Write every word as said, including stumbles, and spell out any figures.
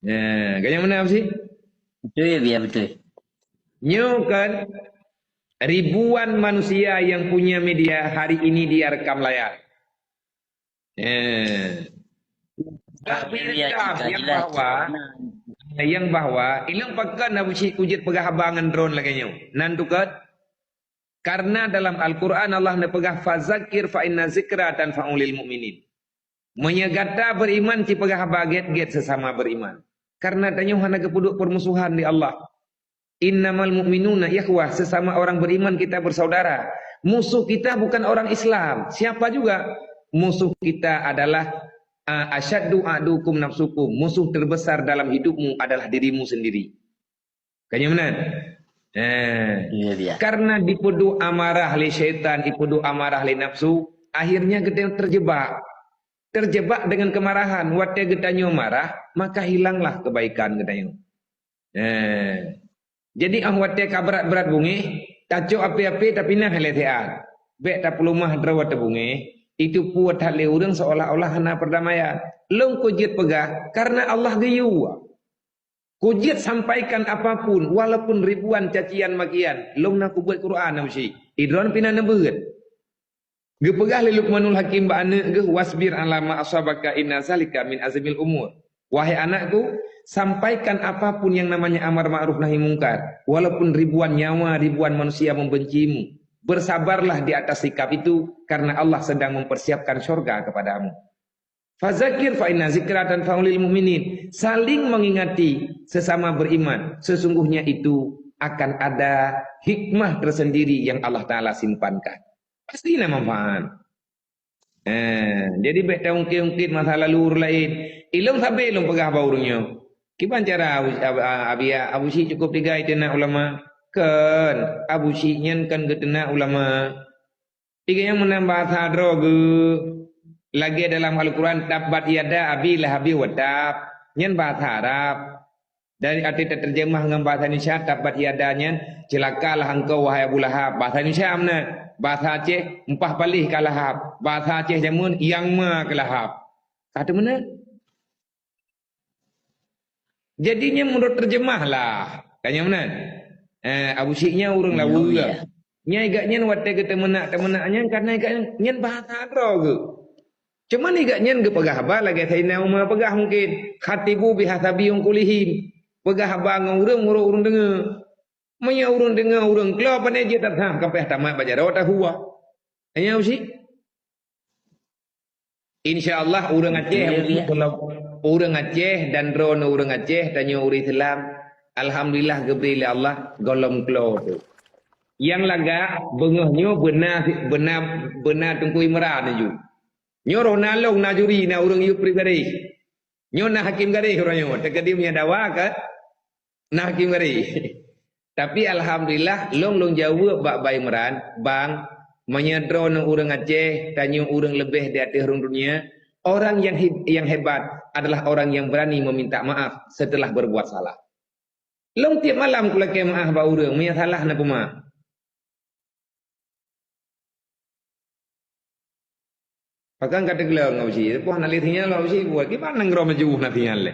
Nah, kaya mana sih? Betul, ya, betul. Nyoe kan ribuan manusia yang punya media hari ini dia rekam layar. Eh. Tapi rekam yang bahwa, yang bahwa, ilong pakan Abu Syik kujit peugah haba ngon drone lagée nyoe. Nan tukat, karena dalam Al-Quran Allah neupeugah, "Fazakir fa inna zikra tanfa'ulil mu'minin." Meunyoe gata beriman, ci peugah haba gét-gét sesama beriman. Karena tanyoe hana geupeuduek permusuhan di Allah. Innamal mu'minuna ikhwah, sesama orang beriman kita bersaudara. Musuh kita bukan orang Islam. Siapa juga? Musuh kita adalah, ah, asyaddu adukum nafsukum. Musuh terbesar dalam hidupmu adalah dirimu sendiri. Kanya meunan? Eh. Iya, iya. Karena dipeuduek amarah lé syaitan, dipeuduek amarah lé nafsu, akhirnya kita terjebak. Terjebak dengan kemarahan. Watée geutanyoe marah, maka hilanglah kebaikan geutanyoe. Eh. Jadi, ah, watée ka brat-brat bungéh, tacok api-api tapinah lé siat. Bék tapeuleumah droe teubungéh, itu puet that lé ureuëng seolah-olah hana perdamaian. Lôn kujeuet peugah, karena Allah geuyue. Kujeuet sampaikan apapun, walaupun ribuan cacian makian, lôn na kubuet Quran na usi. Idron pina neubeuet. Geupeugah lé Luqmanul Hakim bak aneuëk geuh, "Wasbir ala ma asabaka inna zalika min azmil umur." Wahai anakku, sampaikan apapun yang namanya amar ma'ruf nahi mungkar, walaupun ribuan nyawa, ribuan manusia membencimu. Bersabarlah di atas sikap itu, karena Allah sedang mempersiapkan syurga kepadamu. "Fazakir fa inna zikra tanfa'ulil mu'minin." Saling mengingati sesama beriman. Sesungguhnya itu akan ada hikmah tersendiri yang Allah Ta'ala simpankan. Pasti na manfaat. Eh, jadi bék taungkit-ungkit masa lalu ureuëng laén. Ilong sabe lôn peugah bak ureuëng nyoe. Kiban cara Abu, Abu, Abu, Abu Syik cukup tiga itu nak ulama? Kan, Abu Syik nyan kan geuteuna ulama. Tiga nyang meunan bahasa droe geuh. Lagée dalam Al-Quran, "Tabbat yada Abi Lahabi wa tab." Nyan bahasa Arab. Dari arti terjemah ngon bahasa Indonesia, "Tabbat yada" nyan, "Celakalah engkau, wahai Abu Lahab." Bahasa Indonesia meunan. Bahasa Aceh, "Empah palih ka Lahab." Bahasa Aceh jameun, "Nyang ma keu Lahab." Ka teuh meunan. Jadi nyan meunurot terjemah lah. Kan nyan meunan? Eh, Abu Syik nyan ureuëng laweue. Nya igak nyan watée geuteumeunak-teumeunak nyan, karena igak nyan, nyan bahasa droe geuh. Cuman igak nyan geupeugah haba lagée Saidina Umar peugah mungkin, "Khatibu bihasabi uqulihim." Peugah haba ngon ureuëng meunurot ureuëng deungoe. Meunyoe ureuëng deungoe ureuëng klo, pane jeuet that, ha, ka payah tamat bak jaroe tahuwa. Hanya usi. Insya Allah ureuëng Aceh, ureuëng Aceh dan droeneuh ureuëng Aceh, tanyoe ureuëng Islam, alhamdulillah geubri lé Allah gohlom klo tu. Nyang lagak beungoh nyoe beuna, beuna, beuna Teungku Imran ju. Nyoe roh na lôn na juri na ureuëng yue pribadi. Nyoe na hakim garéh uroe nyoe, teukeudi meunyoe dawa ka na hakim garéh. Tapi alhamdulillah, lôn, lôn jaweueb bak Bang Imran, "Bang, meunyoe droeneuh ureuëng Aceh, tanyoe ureuëng leubeh di ateueh rhueng dunia, orang yang heb-, yang hebat adalah orang yang berani meminta maaf setelah berbuat salah." Lôn tieb malam kulakée meuáh bak ureuëng meunyoe salah na peuma. Pakon ka teugleng ngon uji, poh na lé sinyal bak uji buet, kiban nanggroe meujuh na sinyal lé.